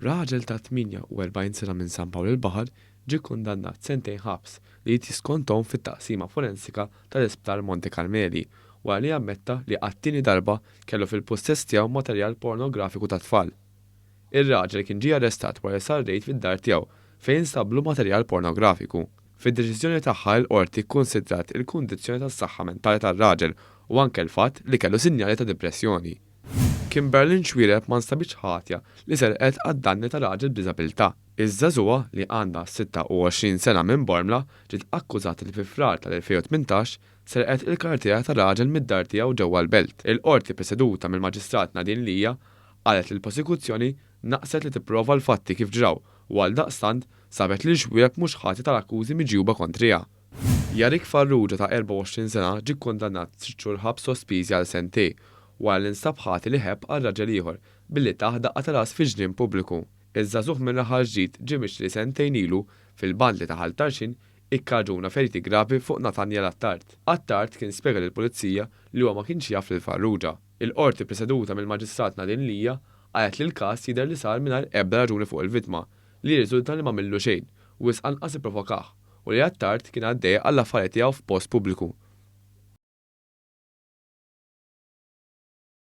Raġel ta' 48 sena minn San Pawl il-Baħar ġie kkundannat sentejn ħabs li jrid jiskonthom fit-Taqsima Forensika tal-Isptar Monte Carmeli wara li ammetta li għat-tieni darba kellu fil-pussess tiegħu materjal pornografiku tat-tfal. Ir-raġel kien ġie arrestat wara li sar rejd fid-dar tiegħu fejn instablu materjal pornografiku. Fid-deċiżjoni tagħha l-Qorti kkunsidrat il-kundizzjoni tas-saħħa mentali tar-raġel u anke l-fatt li kellu sinjali ta' dipressjoni. Kimberlyn Xuereb ma nstabitx ħatja li serqet għad-danni ta' raġel b'diżabilità. Iż-żagħżugħa, li għandha 26 sena minn Bormla, ġiet akkużata li fi Frar tal-2018 serqet il-kartiera ta' raġel mid-dar tiegħu ġewwa l-Belt. Il-Qorti preseduta mill-Maġistrat Nadine Lia qalet li l-prosekuzzjoni naqset li tipprova l-fatti kif ġraw u għaldaqstant sabet lil Xuereb mhux ħati tal-akkużi miġjuba kontriha. Yarik Farrugia ta' 24 sena ġie kkundannat sitt xhur ħabs sospiżi għal sentej wara li nstab ħati li ħebb għal raġel ieħor billi tah daqqa ta' ras fi ġnien pubbliku. Iż-żagħżugħ minn Raħal Ġdid ġie mixli sentejn ilu fil-bandli ta' Ħal Tarxien ikkaġuna feriti gravi fuq Nathaniel Attard. Attard kien spjega lill-Pulizija li huwa ma kienx jaf lil Farrugia. Il-Qorti preseduta mill-Maġistrat Nadine Lia qalet li l-każ jidher li sar mingħajr ebda raġuni fuq il-vittma, li jirriżulta li m'għamillu xejn, wisq anqas ipprovokah, u li Attard kien għaddej għall-affari tiegħu f'post pubbliku.